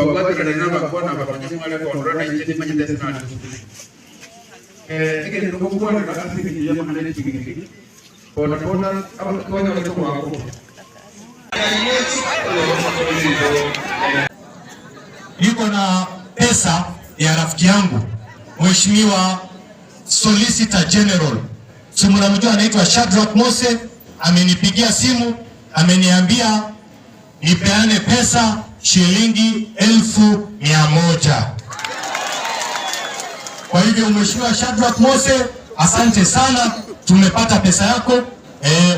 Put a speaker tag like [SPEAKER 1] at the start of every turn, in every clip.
[SPEAKER 1] Twabwatirana n'abakora n'abakora boda.
[SPEAKER 2] Niko na pesa ya rafiki yangu Mheshimiwa Solicitor General, si mnamjua, anaitwa Shadrack Mose. Amenipigia simu, ameniambia nipeane pesa shilingi 100,000. Kwa hivyo Mheshimiwa Shadrack Mose, asante sana, tumepata pesa yako.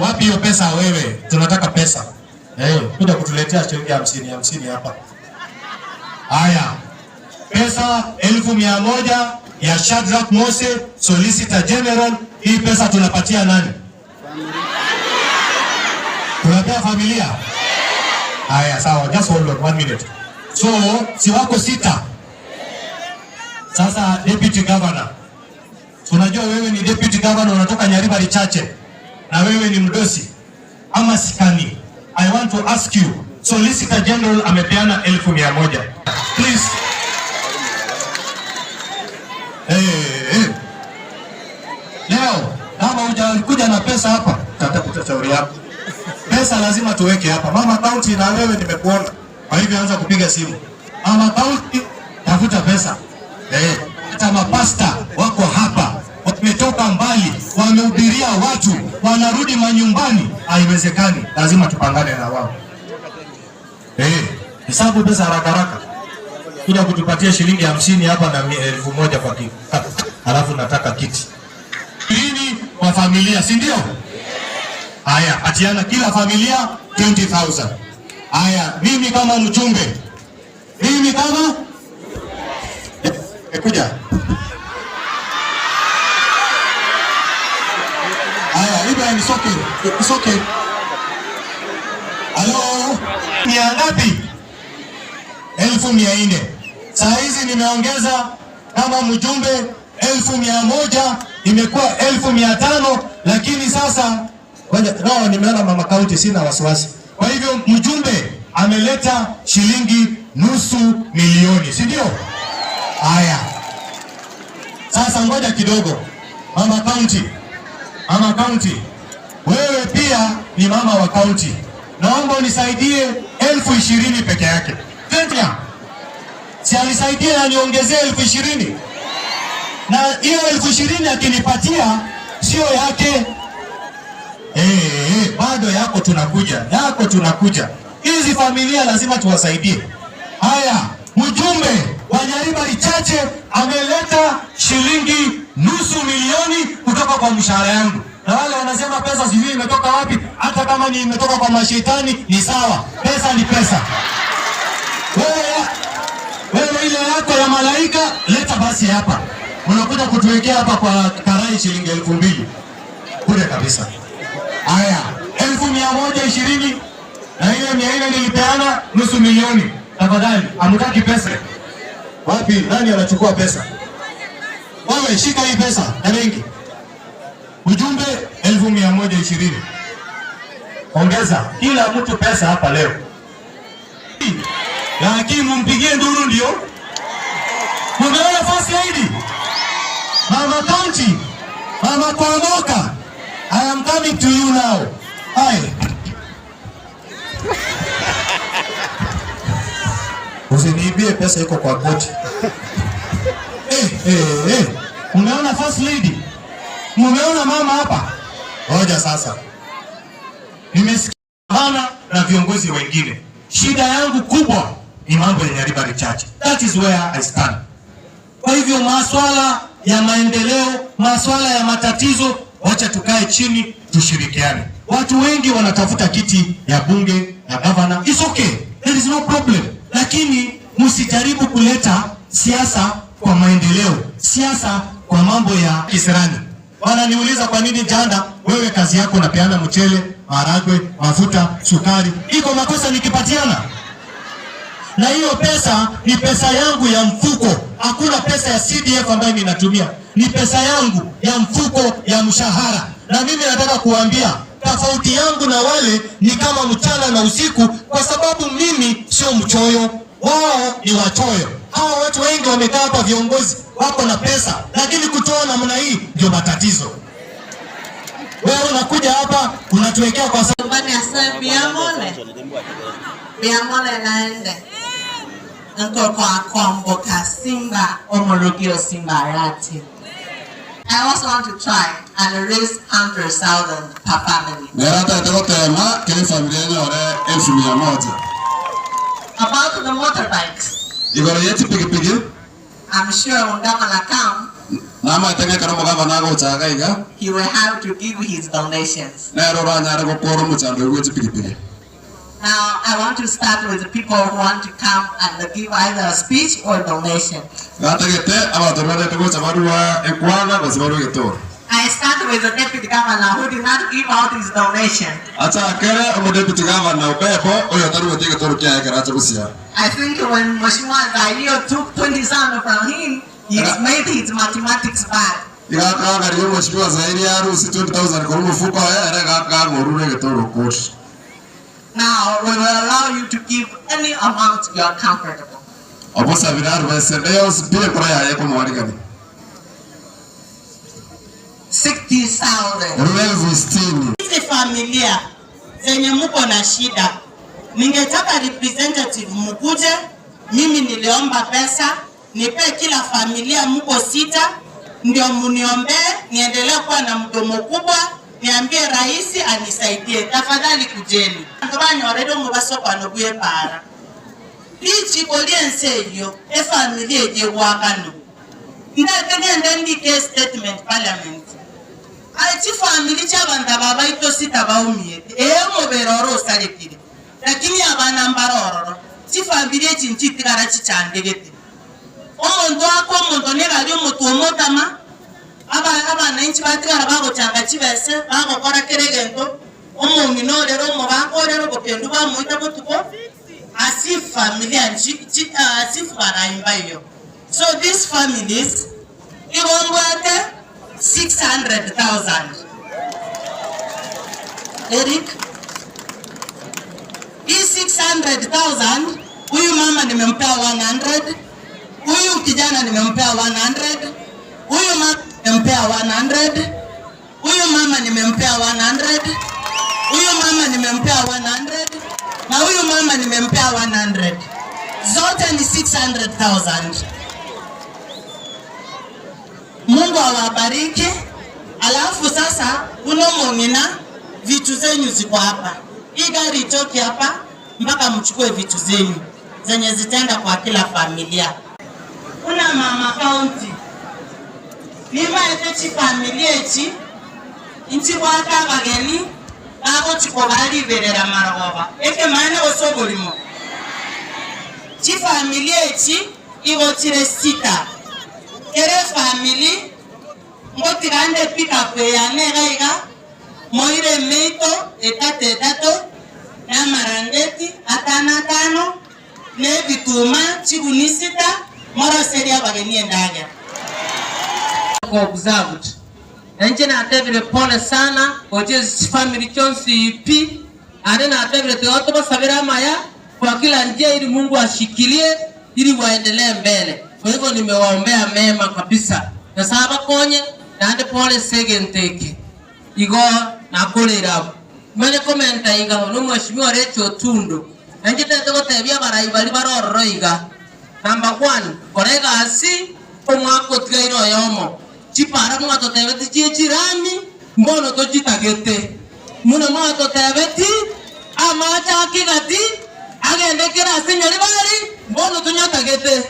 [SPEAKER 2] Wapi hiyo pesa wewe? Tunataka pesa. Kuja kutuletea shilingi 50 50 hapa. Haya, pesa 100,000 ya Shadrack Mose, Solicitor General. Hii pesa tunapatia nani? Tunapea familia. Haya, sawa, just hold on one minute. So, si wako sita. Sasa Deputy Governor, tunajua wewe ni Deputy Governor unatoka Nyaribari Chache na wewe ni mdosi ama sikani. I want to ask you, Solicitor General amepeana 100,000. Please. Hey, hey. Leo kama hujakuja na pesa hapa, tatakuta shauri yako. Pesa lazima tuweke hapa. Mama County, na wewe nimekuona. Kwa hivyo anza kupiga simu. Mama County, tafuta pesa. Hata mapasta wako hapa, wametoka mbali, wamehubiria watu, wanarudi manyumbani. Haiwezekani, lazima tupangane na wao. Hesabu pesa haraka haraka. Kuja kutupatia shilingi 50 hapa na 1,000 kwa kikapu. Alafu nataka kiti 20 kwa familia, si ndio? Haya, atiana kila familia 20,000. Haya, mimi kama mjumbe, mimi kama kuja. Haya, Ibrahim, it's okay. It's okay. Halo, mia ngapi? 400,000. Saa hizi nimeongeza kama mjumbe 100,000, imekuwa 500,000, lakini sasa no, nimeona mama kaunti, sina wasiwasi. Kwa hivyo mjumbe ameleta shilingi 500,000, si ndio? Haya, sasa ngoja kidogo, mama kaunti, mama kaunti, wewe pia ni mama wa kaunti, naomba unisaidie 20,000 peke yake. Si anisaidie na niongezee 20,000, na hiyo 20,000 akinipatia sio yake. Bado yako tunakuja, yako tunakuja. Hizi familia lazima tuwasaidie. Haya, mjumbe wa Nyaribari Chache ameleta shilingi 500,000 kutoka kwa mshahara yangu. Na wale wanasema pesa sijui imetoka wapi, hata kama ni imetoka kwa mashetani ni sawa, pesa ni pesa. Wewe ile yako ya malaika leta basi hapa. Unakuja kutuwekea hapa kwa karai shilingi 2,000. Bure kabisa. Haya, 120,000 na ile 400 nilipeana 500,000. Tafadhali, hamtaki pesa. Wapi? Nani anachukua pesa? Wewe shika hii pesa na benki. Ujumbe 120,000. Ongeza kila mtu pesa hapa leo. Lakini mumpigie nduru ndio. Mumeona first lady? Mama County, Mama Kwamboka, I am coming to you now. Hi. Usiniibie pesa iko kwa koti. Umeona first lady? Mumeona mama hapa? Ngoja sasa. Nimesikia bana na viongozi wengine. Shida yangu kubwa ni mambo ya Nyaribari Chache. That is where I stand. Kwa hivyo maswala ya maendeleo, maswala ya matatizo, wacha tukae chini tushirikiane. Watu wengi wanatafuta kiti ya bunge na governor. It's okay. There is no problem. Lakini msijaribu kuleta siasa kwa maendeleo, siasa kwa mambo ya kisirani. Wananiuliza kwa nini jana wewe kazi yako unapeana mchele, maharagwe, mafuta, sukari. Iko makosa nikipatiana? Na hiyo pesa ni pesa yangu ya mfuko. Hakuna pesa ya CDF ambayo ninatumia. Ni pesa yangu ya mfuko ya mshahara. Na mimi nataka kuambia tofauti yangu na wale ni kama mchana na usiku, kwa sababu mimi sio mchoyo. Wao ni wachoyo. Hawa watu wengi wamekaa hapa, viongozi wako na pesa, lakini kutoa namna hii ndio matatizo. Wewe unakuja hapa unatuwekea kwa
[SPEAKER 3] Nyumbani ase mbuya more, mbuya more naende nkoko akwamboka Simba Omorogio Simba Arati. I also want to try and raise 100,000 per family.
[SPEAKER 1] Neratete gotema kiri familia enyore 100,000.
[SPEAKER 3] About the motorbikes,
[SPEAKER 1] Igoro ye chipigipigi
[SPEAKER 3] I'm sure when Governor come,
[SPEAKER 1] namaete ng'ekero omogavana agochaga iga
[SPEAKER 3] he will have to give his donations.
[SPEAKER 1] nero oranyare gokora omochando oyo bwa chipigipigi.
[SPEAKER 3] Now, I want to start with the people who want to come and give either a speech or donation.
[SPEAKER 1] Gatagete abanto barete gocha barua ekwana gose barua egetoro.
[SPEAKER 3] I start with the deputy governor who did not give out his donation.
[SPEAKER 1] Achakere omodeputy governor Obebo oyo otaruete egetoro kiaye ekero acha gosiara.
[SPEAKER 3] I think when Mheshimiwa Zario took 20,000 from him, he made his mathematics bad.
[SPEAKER 1] Igakagaria omweshimiwa Zairi arusi 20,000 korwa omofuko oye ere gakang'orure egetoro okori.
[SPEAKER 3] Now, we will allow you to give any amount you are comfortable.
[SPEAKER 1] Obosabire arue esende yonsi pi ekora yaye ekomoarigania.
[SPEAKER 3] 60,000.
[SPEAKER 1] Erure 60,000.
[SPEAKER 4] Hizi familia zenye muko na shida, ningetaka representative mukuje. Mimi niliomba pesa nipe kila familia, muko sita, ndio muniombee niendelee kuwa na mdomo kubwa, niambie rais anisaidie. Tafadhali kujeni banyorere omubaso kwano bwe para lichiko lyense eyo efamilia ejegwakano ndategenda ndike statement parliament achi family chabantu aba baito sita baumiete emubere oro osarekire lakini abana mbarororo chifamili echi nchitigara chichandegete omonto ako omonto negari omotu omotama abananchi batigara bagochanga chibese bagokora kere egento omong'ina orere omobaka orere obokendu bamoita botuko asi familia asifu baraimba iyo. So these families igombwate 600,000. Eric, hii 600,000 huyu mama nimempea 100, huyu kijana nimempea 100, huyu mama nimempea 100, huyu mama nimempea 100, huyu mama nimempea 100 na huyu mama nimempea 100. Zote ni 600,000. Mungu awabariki. Alafu sasa unomong'ina vitu zenyu ziko hapa. Hii gari itoke hapa mpaka mchukue vitu zenyu zenye zitaenda kwa kila familia. Una mama county. Nima etechi familia echi inchi bwata abageni bagochiko baliberera marogoba. Eke maana osobolimo. Chi familia echi igochire sita. Kere family ngotigande pick up ya nega moire meito etate etato na marangeti atano atano ne bituma chiguni sita moroseria abageni endaga.
[SPEAKER 5] Observed. Nje na atebire pole sana oje family chonsi ipi ane na atebire teoto basabira maya kwa kila njia ili Mungu ashikilie ili waendelee mbele. Kwa hivyo nimewaombea mema kabisa. Na saba konye na ande pole segenteke. Igo na kolera. Mwenye komenta inga no mheshimiwa Rachel Otundo. Na nje tete gotebia barai bari barororo iga. Number 1, korega asi omwako tigairo yomo. Chipara mwatotebeti chichirami mbono tochitagete. Muno mwatotebeti amacha kigati agendekera ase nyori bari mbono tunyatagete.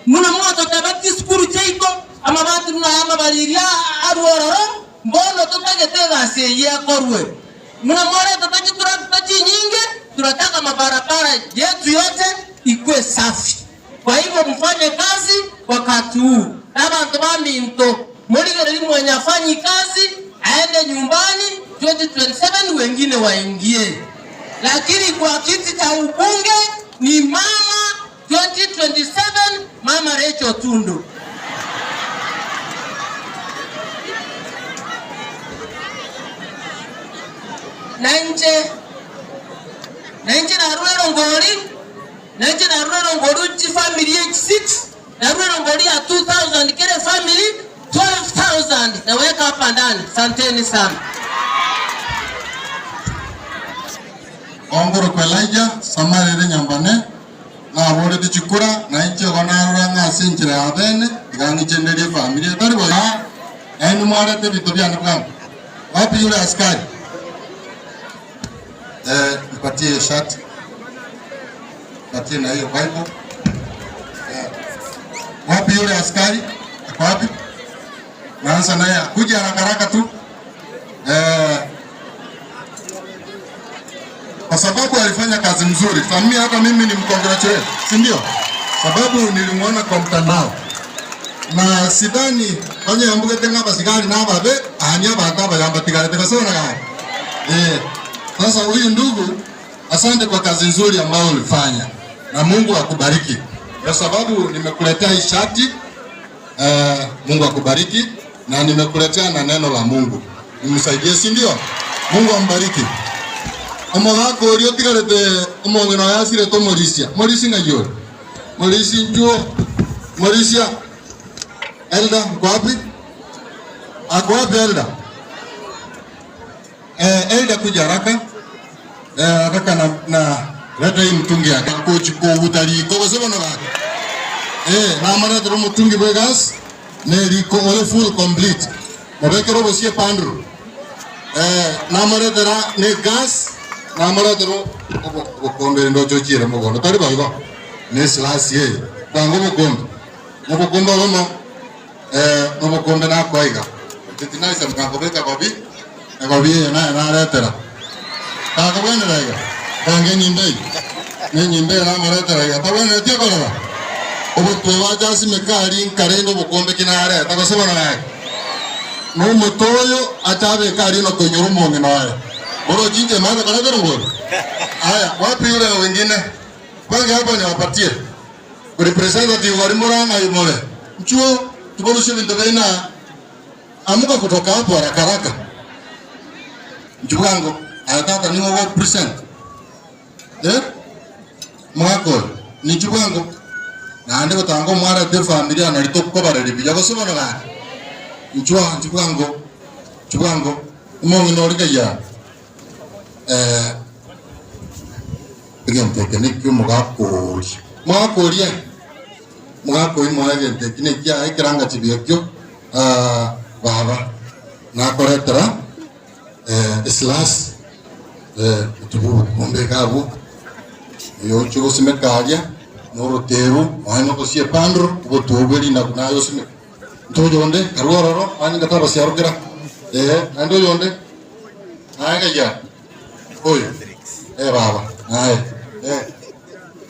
[SPEAKER 5] Muno mwatotebeti sukuru cheiko amabati muna amabariria aruororo mbono tutagete gasi yakorwe. Muno mwareta tachitura tachinyinge tunataka mabarabara yetu yote ikue safi. Kwa hivyo mfanye kazi wakati huu. Abantu baminto muligere mwenye afanyi kazi aende nyumbani 2027 wengine waingie. Lakini kwa kiti cha ubunge ni mama 2027 mama Rachel Otundo. Na nje na rwero ngori Nainche narure erongori chifamiri 6, narure erongori ya 2000 kere family 12,000 naweka hapa ndani. Asanteni sana.
[SPEAKER 1] Ongoro kwa Elijah Samarere nyambane naborete chikura na inche igo narora ng'a ase enchera ya bene iga ng'ichenderie efamiri etari boigo. Naende mwarete ebinto biane bwango. Wapi yule askari? Nipatie hiyo shati. Nipatie na hiyo Bible. Wapi yule askari? Ako wapi? Naanza naye kuja haraka haraka tu. Kwa sababu alifanya kazi mzuri. Samia hata mimi ni mcongratulate, si ndio? Sababu nilimuona kwa mtandao. Na sidhani kwenye ambuke tenga basigari na babe anya bata bayamba tigare tekasona gari. Sasa huyu ndugu, asante kwa kazi nzuri ambayo ulifanya. Na Mungu akubariki. Kwa sababu nimekuletea hii shati, Mungu akubariki, na nimekuletea na neno la Mungu. Nimsaidie, si ndio? Mungu ambariki. Omogaka oria otigarete omong'ina oyo asirete omorisia. Morisi ng'ai ore? Morisi nchuo. Morisia. Elda, uko wapi? Ako wapi Elda? Elda kuja haraka. Haraka na leta hii mtungi yake. Kochi ko utariko kwa sababu nabaki. Na mara mtungi bwe gas ne liko ole full complete. Mabeke robo sie pandro. Na mara ne gas na mara obokombe ndo chochire mugondo. Tari baiba. Ne slasi ye. Tango bokombe. Mubokombe lomo. Mubokombe na kwaiga. Tetinaisa mkakobeka kobi. Ekobi na na retera. Kakobwene raiga. Kange nyimbe. Ne nyimbe na maretera iga. Tabwene tie korora. Obotwe wacha simekari nkarendo bokombe kinare. Takosema na yake. No mutoyo achabe kari no konyoro monge na wale. Boro jinje maana kana dero ngoro. Haya, wapi yule wengine? Kwanza hapa niwapatie. Representative wa Murang'a yumole. Mchuo tuboroshe bintu baina. Amuka kutoka hapo haraka haraka. Mchuango, anataka ni wao present. Mwako ni mchuango. Na ande gotango mwara de familia na litoko barere bija gosoma na. Mchua mchuango. Mchuango. Umongi no rika ya. Egente ni kyo mugakori. Mugakori. Mugakori mwagente kine kya ekiranga kibyo. Baba nakoretera islas tubu kombe gabo yo chugosimekaria noroteru mwana kosie pandro obotoberi na nayo sime ntojonde karwororo ani gataba siarukira ando yonde naye ya oyo baba naye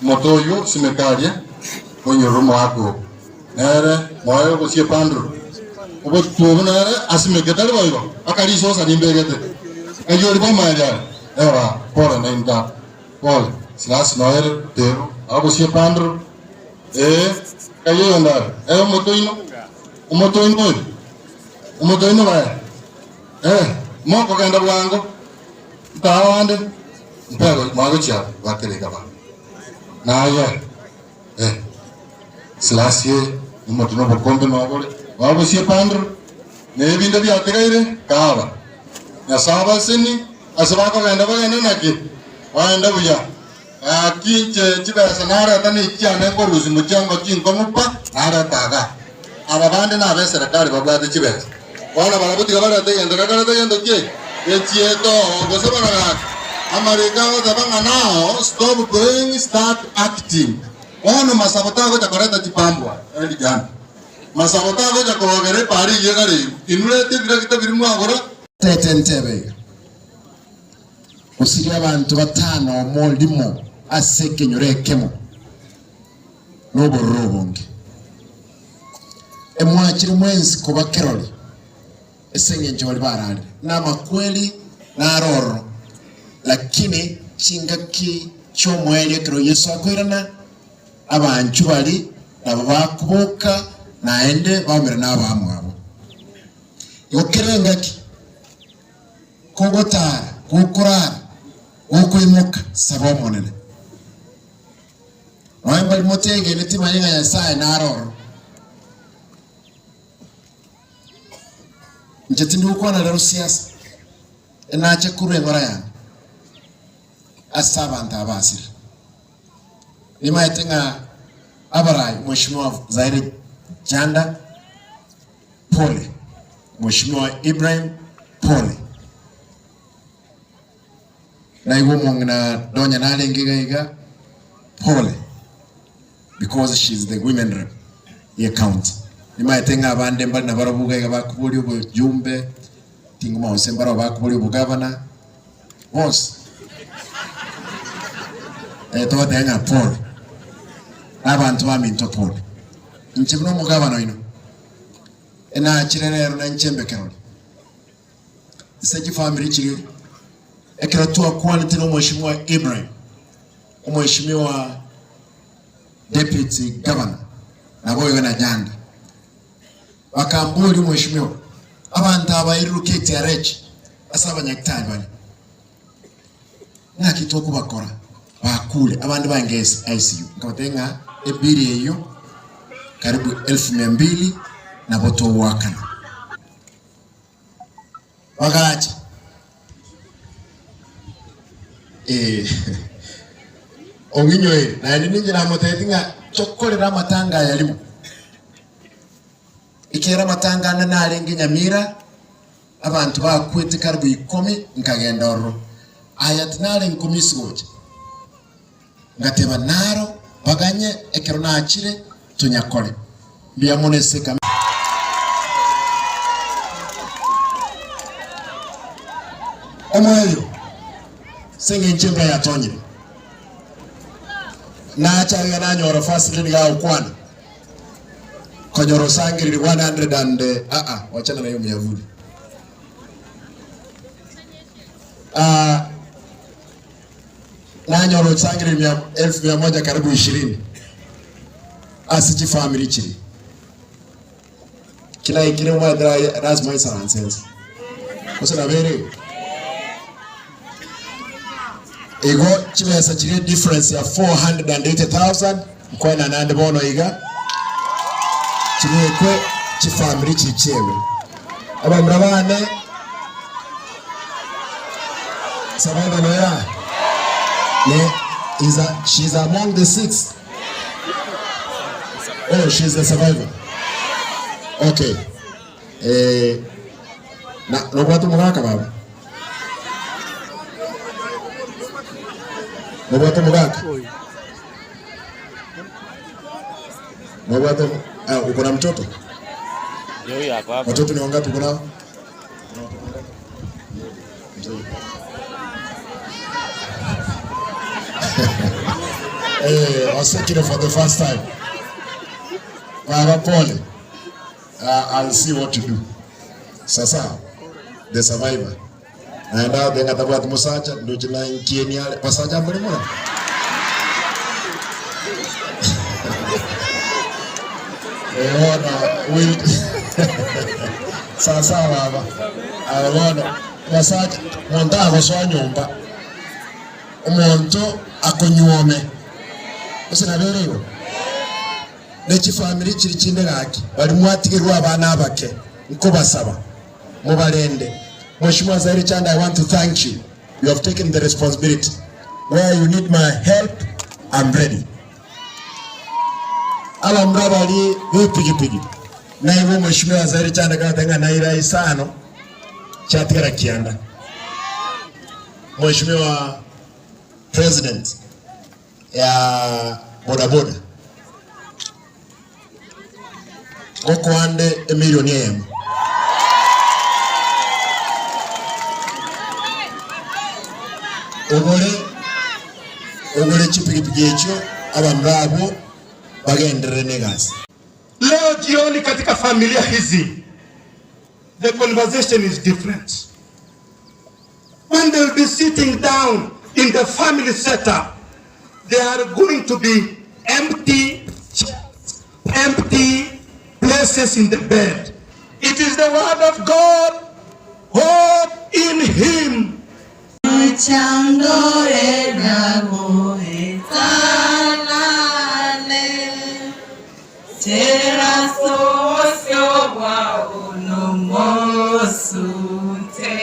[SPEAKER 1] motoyo simekaria onyoro mwako nere moyo kosie pandro obotubu nere asimeketari boigo akarisosa nimberete ayori bomaria ba pole nenda pole silasi noere tero agosie pandro kayo ndar motoino omotoino omotoino ba moko kenda bwango ntawande mpego mwago chia batereka ba naye silasi omotoino bokombe nobore wagosie pandro nebindu byategaire kaba nyasaba sini asibakogenda bagende naki waenda buya akinche chibesa nareta nichiane nkorusi muchango chinkomupa naretaga aba bande nabe serikali babwate chibesa bono barabutiga barete egento gakarete egento ki echieto gose baragaka amarika goteba ng'a nao stop praying start acting bono masabo tagocha koreta chipambwa erijana masabo tagocha kogere pari yegare inurete birakita biri mwagora
[SPEAKER 6] tete ntebe kusiria abantu batano omulimo ase ekenyoro ekemo n'obororo obonge emwakire mwensi kuba kerori ase eng'encho bari bararire n'amakweli naroro lakini chingaki chi'omweri ekero Yesu akoirana abanchu bari nabo bakuboka naende bamere n'abamwabo igo kere engaki kogotara gokorara gokoimoka saba omonene Bali motenge netima yenga Nyasaye naroro. Nche tindi gukwana lero siasa. Enache kurwa engora yange. Ase abantu abasire. Nimaete ng'a abarai Mheshimiwa Zaire Janda pole. Mheshimiwa Ibrahim pole. Naigo mongna donya nale ngiga iga pole, because she's the women rep ye county. Nimaete ng'a abande mbali na barabuga iga bakubuli obujumbe tinguma ose mbaro bakubuli obugavana bonsi tobate ng'a pole n'abantu baminto pole. Nche buno omugavana oino enachire rero nenchembekerori ase chifamiri chiri ekero twakwanete na Mheshimiwa Ibrahim, Mheshimiwa Deputy Governor nabo na Janda bakambuli Mheshimiwa abantu abairuke TRH ase abanyakitari bari ng'aki tokubakora bakule abandi bange ICU nkabatenga ebiri eyo karibu 200,000 nabo towakana bagacha ong'inyoere naende ninche namotebeti ng'a chokorera amatanga aya rimo ikera amatanga ane narenge Nyamira abantu bakwete karibu 10 nkagenda ororo aya tinare nkomisi gocha ngateba naro baganye ekero nachire tunyakore mbiamoneseka. Omwelio senge nchembra yatonyire nachaga nanyora first lady ga ukwana konyoro sangiriri 100 and wachana na hiyo miavuli nanyoro sangiriri 1,100 karibu 20 asichi family chiri kila ikire mwa lazima isaransense kusana bere ego chibesa chiri difference ya 480,000 mkwena nande bono iga chibekwe chifamily chichewe abamra bane Samantha Noya ne is a, she's among the 6. Oh, she's the survivor. Okay. Na nobwatu mugaka baba. Nobwatu mugaka. Nobwatu uko na mtoto? Watoto ni wangapi uko nao? Osekire for the first time. Baba pole. I'll see what to do. Sasa the survivor. Naenda benga tabwati musacha ndochina nkieni ale basacha muri mura. Ona will sasa baba. Abona basacha monta agosoa nyumba. Omuntu akonyuome. Osina bereyo. Nechifamily chiri chinde gaki bali mwatigirwa abana abake nkobasaba mubalende. Mheshimiwa Zaire Chanda, I want to thank you. You have taken the responsibility. Where you need my help, I'm ready. Aba mrabali bipigipigi naiwe Mheshimiwa Zaire Chanda katenga naira isano chatigara kianda. Mheshimiwa President ya boda boda gokwande emilioni emo ogole chipigipigi ekyo abantu abo bagenderere negasi.
[SPEAKER 7] Leo jioni katika familia hizi the conversation is different. When they will be sitting down in the family setup, there are going to be empty chairs, empty places in the bed. It is the word of God. Hope in him.
[SPEAKER 3] Omosunte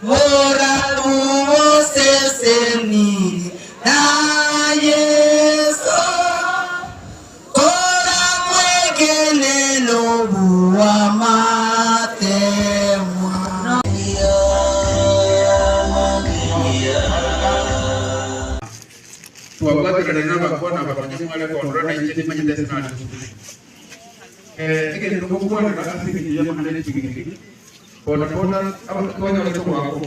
[SPEAKER 3] Ora tuoseseni na Yesu Tora mwegene nobuwa matemwa.
[SPEAKER 8] Twabwatirana bakona bakanyamwale kondrona inche manyete sana eh ikene kokwana na asiki ya manene chigigi boda boda abatonya wako wako.